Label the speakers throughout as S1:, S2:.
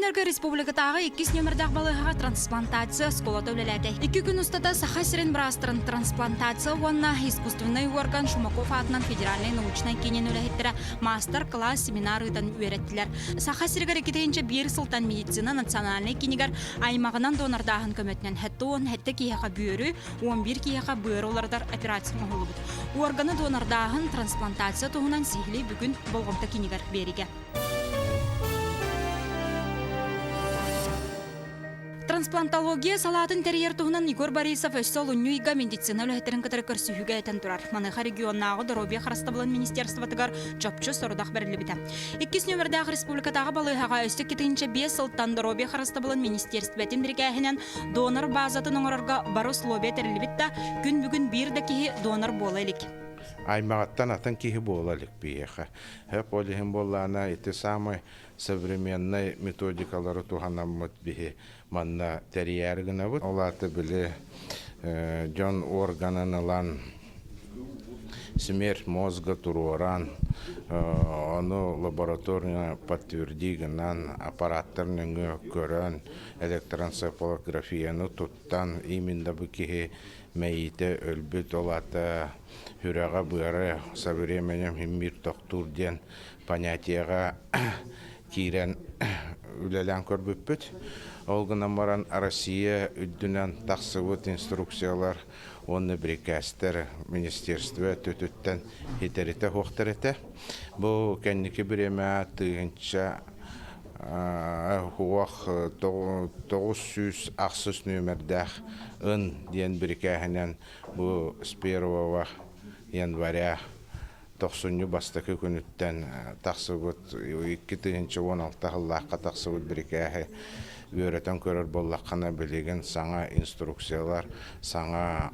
S1: күннэргэ республикатааҕы иккис нүөмэрдээх балыыһаҕа трансплантация оскуолата үлэлээтэ. Икки күн устата Саха сирин быраастарын трансплантация уонна искусственнай уорган Шумаков аатынан федеральнай научнай киинин үлэһиттэрэ маастар-кылаас семинар ыытан үөрэттилэр. Саха сиригэр 2001 сылтан медицина национальнай киинигэр аймаҕынан донордааһын көмөтүнэн 77 киһиэхэ бүөрү, 11 киһиэхэ быары уларытар операция оҥоһуллубут. Уорганы донордааһын, трансплантация туһунан сиһилии бүгүн болҕомто киинигэр биэригэ. Трансплантология салаатын тэрийэр туһунан Егор Борисов өссө олунньу ыйга медицина үлэһиттэрин кытары көрсүһүүгэ этэн турар. Маныаха регионнааҕы доруобуйа харыстабылын министерствотыгар чопчу сорудах бэриллибитэ. Иккис нүөмэрдээх республикатааҕы балыыһаҕа өссө 2005 сылтан доруобуйа харыстабылын министерствотын бирикээһинэн донор базатын оҥорорго бары условия тэриллибит да, күн бүгүн биир да киһи донор буола илик.
S2: Аймаҕыттан атын киһи буола илик биһиэхэ. Хөп ол иһин буоллаҕына ити саамай современнай методикалары туһанаммыт биһи манна тэрийээри гынабыт. Ол аата били дьон органын ылан смерть мозга туруоран ону лаборатория подтверди гынан аппараттар нөҥүө көрөн электроэнцефалографияны туттан именно бу киһи мэйиитэ өлбүт ол аата сүрэҕэ-быара со временем син тохтуур диэн понятиеҕа киирэн үлэлээн көрбүппүт. Ол гынан баран Россия үрдүнэн тахсыбыт инструкциялар уонна бирикээстэр министерство өттүттэн хитэритэ суохтар этэ. Бу кэнники бириэмэ тыһыынча уох 906 нүөмэрдээх ын диэн бирикээһинэн Бу с первого января тохсунньу бастакы күнүттэн тахсыбыт 2016 сыллаахха тахсыбыт бирикээһи үөрэтэн көрөр буоллаххына билигин саҥа инструкциялар, саҥа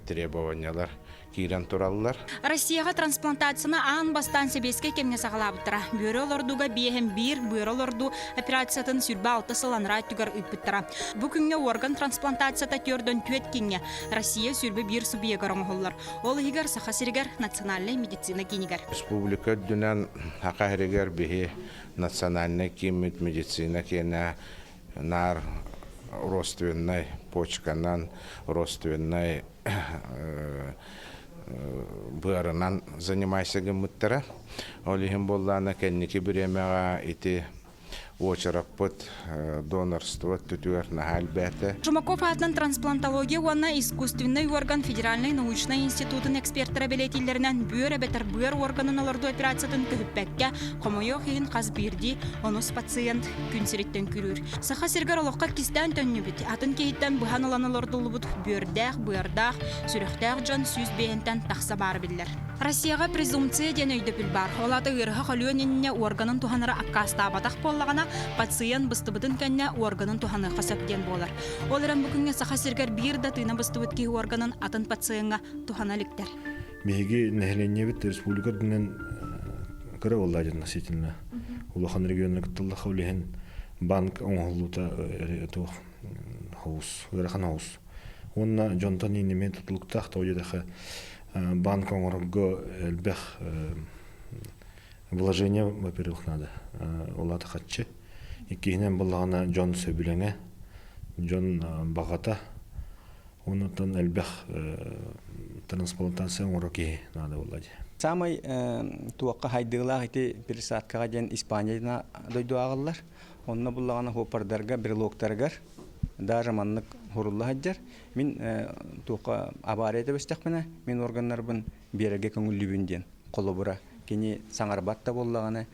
S2: требованиялар киирэн тураллар.
S1: Россияҕа трансплантацияны аан бастаан сэбиэскэй кэмҥэ саҕалаабыттара. Бүөрү олордууга биэһэн биир быар олордуу операциятын 26 сыл анараа өттүгэр ыыппыттара. Бу күҥҥэ орган трансплантацията төрдөн түөрт киҥҥэ Россия 21 субъегар оҥоһуллар. Ол иһигэр Саха сиригэр национальнай медицина киинигэр.
S2: Республика үрдүнэн Саха сиригэр биһи национальнай кииммит медицина киэнэ наар родственнай почканан, родственнай быарынан занимайся гыммыттара. Ол иһин буоллаана кэнники бириэмэҕэ ити уочараппыт донорство өттүтүгэр наһаа элбээтэ.
S1: Жумаков аатынан трансплантология уонна искусственнай орган федеральнай научнай институтун экспертэрэ бэлиэтииллэринэн бүөр эбэтэр быар органын олордуу операциятын көһүппэккэ, хомойуох иһин хас биирдии онус пациент күн сириттэн күрүүр. Саха сиригэр олоххо иккистээн төннүбүт, атын киһиттэн быһан ылан олордуллубут бүөрдээх, быардаах, сүрэхтээх дьон 105-тэн тахса баара биллэр. Россияҕа презумпция диэн өйдөбүл баар. Ол аата ыарыһах өлүөн иннинэ уорганын туһанара аккаастаабатах буоллаҕына, пациент быстыбытын кэннэ уорганын туһаныахха сөп диэн буолар. Ол эрэн бу күҥҥэ Саха сиригэр биир да тыына быстыбыт киһи уорганын атын пациеҥҥа туһана иликтэр.
S3: Биһиги нэһилиэнньэбит республика үрдүнэн кыра буолла относительно. Улахан регионнар кытталлаха үлэһин банк оҥоһуллуута туох хоус, ыарахан хоус. Уонна дьонтон ииннэмиэн тутулуктаах тоҕо диэтэххэ банк оҥорорго элбэх вложение во-первых надо ол аата хаччы иккиһинэн буоллаҕына дьон сөбүлэҥэ дьон баҕата оннуттан элбэх трансплантация оҥорор киһи наада буолла дии.
S4: Самай туохха хайдыылаах ити пересадкаҕа диэн Испания дойду ааҕыллар. Онно буллаҕына хуоппардарга, брелоктарыгар даже маннык хурулла сылдьар. Мин туохха авария тэбистэхпинэ, мин органнарбын биэрэргэ көҥүллүүбүн диэн холобура. Кини саҥарбат да буоллаҕына,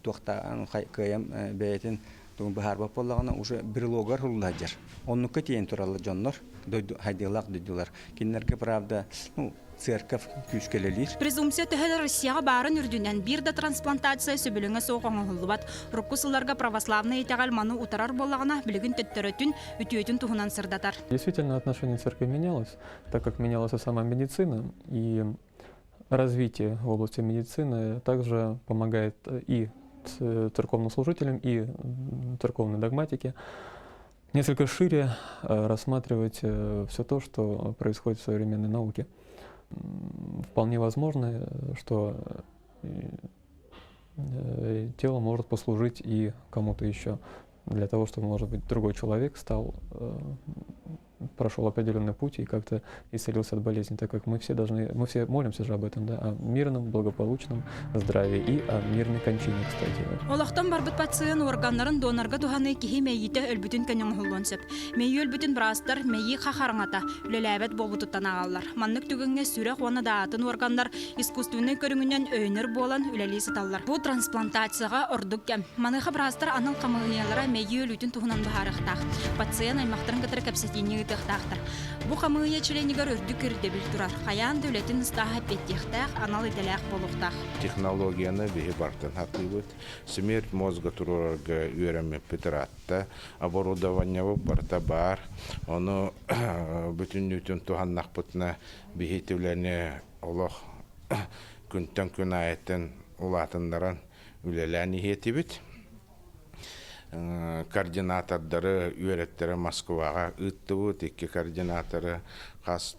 S4: туохтаан кыайан бэйэтин быһаарбат буоллаҕына, уже брелогар хурулла сылдьар. Оннукка тиийэн тураллар дьоннор, дойду хайдыылаах дойдулар. Кинилэргэ, правда, ну, церковь күүскэ үлэлиир.
S1: Презумпция төһө да Россияҕа баарын үрдүнэн биир да трансплантация сөбүлэҥэ суох оҥоһуллубат. Урукку сылларга православнай итэҕэл маны утарар буоллаҕына, билигин төттөрөтүн, үтүөтүн туһунан сырдатар.
S5: Действительно, отношение церкви менялось, так как менялась и сама медицина, и развитие в области медицины также помогает и церковным служителям, и церковной догматике несколько шире рассматривать все то, что происходит в современной науке. Вполне возможно, что тело может послужить и кому-то еще для того, чтобы, может быть, другой человек стал прошел определенный путь и как-то исцелился от болезни, так как мы все должны, мы все молимся же об этом, да, о мирном, благополучном здравии и о мирной кончине, кстати.
S1: Олохтон барбыт пациент органнарын донорга туһаныы киһи мэйиитэ өлбүтүн кэннэ оҥоһуллуон сөп. Мэйии өлбүтүн быраастар мэйии хахараҥата үлэлээбэт буолбутуттан ааҕаллар. Маннык түгэҥҥэ сүрэх уонна да атын органнар искусственнай көрүҥүнэн өйөнөр буолан үлэлии сыталлар. Бу трансплантацияҕа ордук кэм. Маныаха быраастар анал хамыыһыйалара мэйии өлүүтүн туһунан быһаарыахтаах. Пациент аймахтарын кытары кэпсэтиини ыытыахтаахтар. Бу хамыыһыйа чилиэнигэр үрдүк ирдэбил турар. Хайаан да үлэтин ыстааһа эппиэттиэхтээх, анал идэлээх буолуохтаах.
S2: Технологияны биһи бартын сатыыбыт. Смерть мозга туруорарга үөрэммиппит ыраатта. Оборудованиебыт барыта баар. Ону бүтүннүүтүн туһаннахпытына биһи үлэни олох күнтэн күн аайыттан улаатыннаран үлэлээн иһиэтибит. Координатордары үөрэттэрэ Москваҕа ыыттыбыт. Икки координаторы хас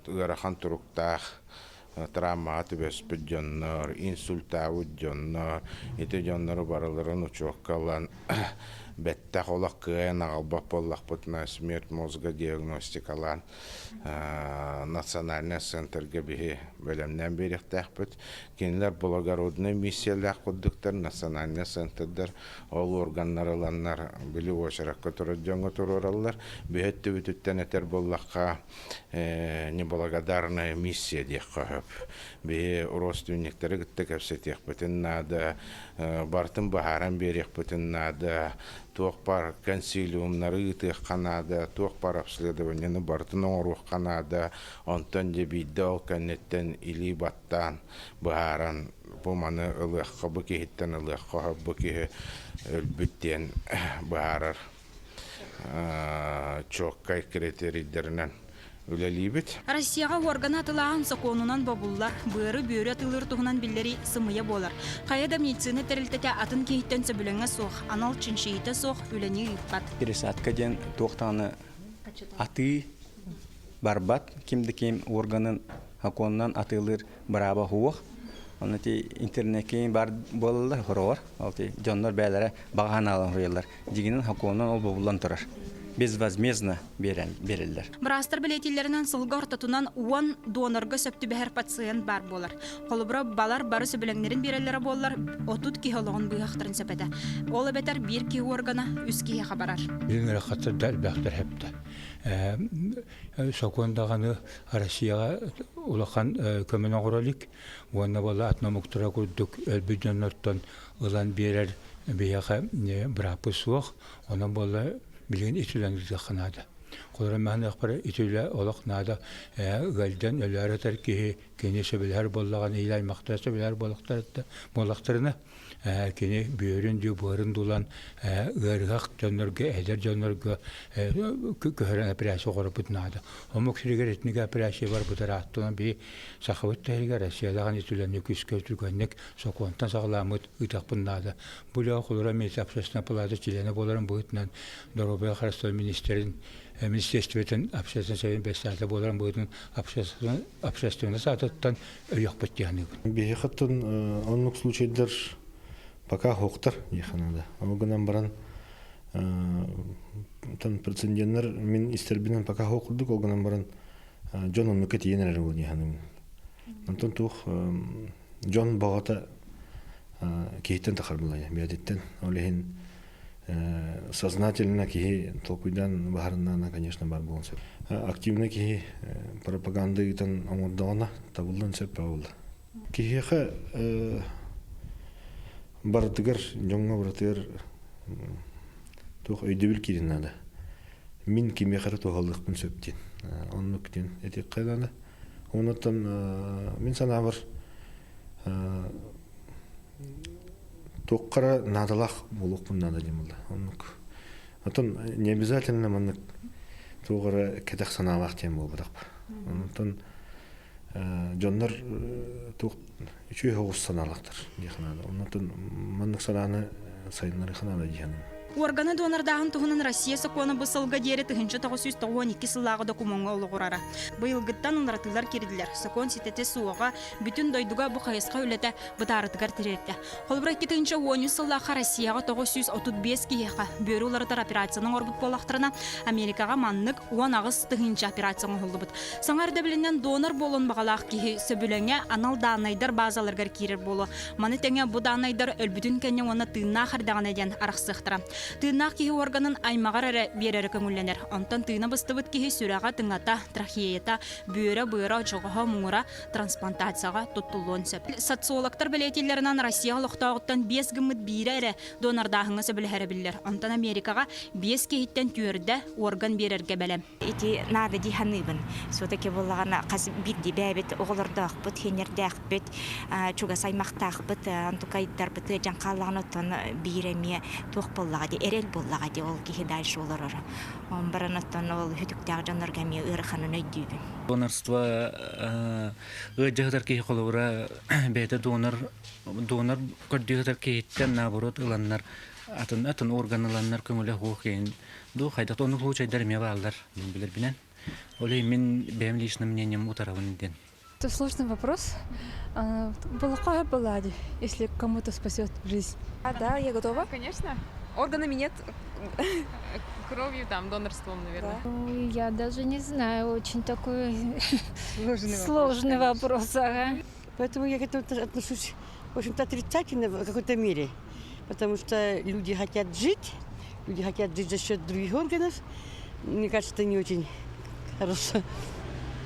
S2: ыарахан туруктаах травмаҕа түбэспит дьоннор, инсультаабыт дьоннор, ити дьоннору барыларын учуокка ылан бэттэх олох кыайан аҕалбат буоллахпытына смерть мозга диагностикалаан национальнай центрга биһи бэлэмнээн биэриэхтээхпит. Кинилэр благороднай миссиялаах курдуктар, национальнай центрдар ол органнар ыланнар били уочаракка турар дьоҥҥо туруораллар. Биһи өттүбүтүттэн этэр буоллахха, неблагодарная миссия диэххэ сөп. Биһи родственниктары кытта кэпсэтиэхпитин наада, барытын быһааран биэриэхпитин наада, туох баар консилиумнары ыытыахха наада, туох баар обследованиены барытын оҥоруохха наада. Онтон дьэ биирдэ ол кэнниттэн илии баттаан, быһааран бу маны ылыахха, бу киһиттэн ылыахха, бу киһи өлбүт диэн быһаарар чуоккай критерийдэринэн үлэлиибит.
S1: Россияҕа уорганы атылааһын сокуонунан бобуллар, быары бүөрү атыылыыр туһунан биллэрии сымыйа буолар. Хайа да медицина тэрилтэтэ атын киһиттэн сөбүлэҥэ суох, анал чинчийиитэ суох үлэни ыыппат.
S4: Пересадка диэн туох даҕаны атыы барбат, ким да ким органын сокуонунан атыылыыр бырааба суох. Онно ити интернеккэ бар буолаллар хороҕор. Ол ти дьоннор бэйэлэрэ баҕа санааларын суруйаллар. Дьиҥинэн сокуонунан ол бобуллан турар. Безвозмездно берэллэр.
S1: Быраастар бэлиэтииллэринэн сылга ортотунан 10 донорга сөп түбэһэр пациент баар буолар. Холобура, балар бары сөбүлэҥнэрин биэрэллэрэ буоллар, 30 киһи олоҕун быыһахтарын сөп этэ. Ол эбэтэр биир киһи органа үс киһиэхэ барар.
S6: Билин ыарахаттар элбэхтэр хэптэ. Сокуон даҕаны Россияҕа улахан көмөнү оҥоро илик уонна буолла атын омуктара курдук өлбүт дьоннортон ылан биэрэр биһиэхэ бырааппыт суох. Онон буолла билигин ис үлэни ыытыахха наада. Холобура маһыныахпар ити үлэ олох наада. Ыалдьан өлөөр этэр киһи кини сөбүлэһэр буоллаҕына или аймахтара сөбүлэһэр буоллахтарына кини бүөрүн дуу буорун дуулан ыарыһах дьоннорго эдэр дьоннорго көһөрөн операция оҥорорбут наада. Омук сиригэр итинник операция барбыта ырааттынан биһи сахабыт таһыгар Россиядаҕын итилэнни күүскэ түргэнник сокуонтан саҕаламмыт ыытахпын наада. Бу үлэҕэ холура миэстэ общественная палата чилиэнэ буоларын быһыытынан доруобуйа харыстабыл министрин министерствотын общественный совет председателэ буоларын быһыытынан общественность аатыттан өйөхпүт диэханыыбын.
S3: Биһиэхэттэн оннук случайдар пока хоктар диэхэ наада. Ол гынан баран тан прецеденттэр мин истэрбинэн пока хоох курдук ол гынан баран дьон оннукка тиийэн эрэр буолуо диэханыыбын. Онтон туох дьон баҕата киһиттэн тахар буолайа бэйэтиттэн. Ол иһин сознательно киһи толкуйдаан баһарыннаана, конечно, бар буолуон сөп. Активно киһи пропаганда ыытан оҥордоҕуна табыллан сөп буолла. Киһиэхэ барытыгар, дьоҥҥо барытыгар туох өйдөбүл киирин наада. Мин кимиэхэ эрэ туһалыахпын сөп диэн. Оннук диэн этиэххэ наада. Онуттан мин санаабар туохха эрэ наадалаах буолуохпун наада диэн буолла. Оннук. Оттон не обязательно маннык туох эрэ кэтэх санаалаах диэн буолбатах. Онтон дьоннор туох үчүгэй соҕус санаалаахтар диэххэ наада. Оннуттан маннык санааны сайыннарыахха наада дии саныыбын.
S1: Органы донордааһын туһунан Россия сокуона бу сылга диэри 1992 сыллааҕы докумуоҥҥа олоҕурара. Быйылгыттан уларытыылар киирдилэр. Сокуон ситэтэ суоҕа бүтүн дойдуга бу хайысха үлэтэ бытаарытыгар тириэртэ. Холобура, 2013 сыллаахха Россияҕа 935 киһиэхэ бүөрү уларытар операцияны оҥорбут буоллахтарына, Америкаҕа маннык 18 тыһыынча операция оҥоһуллубут. Саҥа ирдэбилинэн донор буолуон баҕалаах киһи сөбүлэҥэ анал дааннайдар баазаларыгар киирэр буолуо. Маны тэҥэ бу дааннайдар өлбүтүн кэннэ уонна тыыннаах эрдэҕинэ диэн арахсыахтара. Тыыннаах киһи органын аймаҕар эрэ биэрэрэ көҥүллэнэр. Онтон тыына быстыбыт киһи сүрэҕэ, тыҥата, трахеята, бүөрэ, быара, очоҕоһо, муҥура трансплантацияҕа туттуллуон сөп. Социологтар бэлиэтииллэринэн Россия олохтооҕуттан биэс гыммыт биирэ эрэ донордааһыҥҥа сөбүлэһэрэ биллэр. Онтон Америкаҕа биэс киһиттэн түөрдэ орган биэрэргэ бэлэм.
S7: Ити наада дии саныыбын. Все-таки буоллаҕына хас биирдии бэйэбит оҕолордоохпут, сиэннэрдээхпит, чугас аймахтаахпыт, онтукайдарбыт ыалдьан хааллаҕына оттон биир эмиэ туох буоллаҕа дии, эрэл буоллаҕа дии ол киһи дальше олороро. Он баран оттон ол сүтүктээх дьоннорго эмиэ ыараханын өйдүүбүн.
S8: Донорство ыалдьа киһи холобура бэйэтэ донор донор көрдүү сытар киһиттэн наоборот ыланнар атын атын орган ыланнар көҥүлэ суох иһин дуу хайдах оннук случайдар эмиэ бааллар мин билэрбинэн. Ол иһин мин бэйэм личным мнением утарабын диэн.
S9: Это сложный вопрос. Плохое была, если кому-то спасет жизнь.
S10: А, да, я готова.
S11: Конечно. Органами нет, кровью там, донорством, наверное.
S12: Да. Я даже не знаю, очень такой
S13: сложный,
S12: сложный вопрос. Ага.
S13: Поэтому я к этому отношусь, в общем-то, отрицательно в какой-то мере. Потому что люди хотят жить, люди хотят жить за счет других органов. Мне кажется, это не очень хорошо.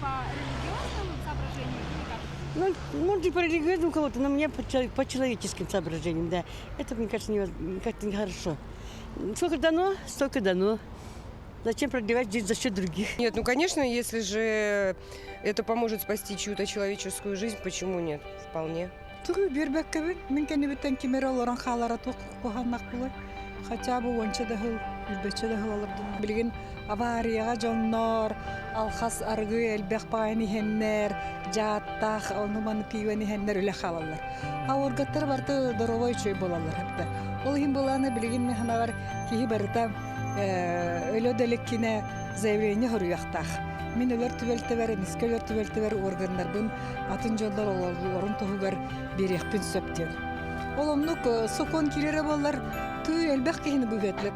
S11: По религиозному соображению или как?
S13: Ну, может, и по религиозному кого-то, но мне по человеческим соображениям, да. Это, мне кажется, не, как-то нехорошо. Сколько дано, столько дано. Зачем продлевать жизнь за счет других?
S14: Нет, ну, конечно, если же это поможет спасти чью-то человеческую жизнь, почему нет? Вполне.
S15: Тугу биэрбэккэбин, мин кэннибиттэн ким эрэ олорон хаалара туох куһаҕаннах буолуой. Хотя бы уонча да сыл, сүүрбэччэ да сыл олордум. Билигин аварияҕа дьоннор, алхас арыгы элбэх баҕайын иһэннэр, дьааттаах ону-маны пиибэн иһэннэр үлэ хаалаллар. А уоргаттар барыта доруобай үчүгэй буолаллар эбитэ. Ол иһин буолаана билигин мин санаабар киһи барыта өлө да иликкинэ заявление суруйуохтаах. Мин өлөр түбэлтэбэр, эмискэ өлөр түбэлтэбэр органнарбын атын дьоннор олороллорун туһугар биэриэхпин сөп диэн. Ол оннук сокуон киирэрэ буоллар, тыы элбэх киһини быыһыатылар.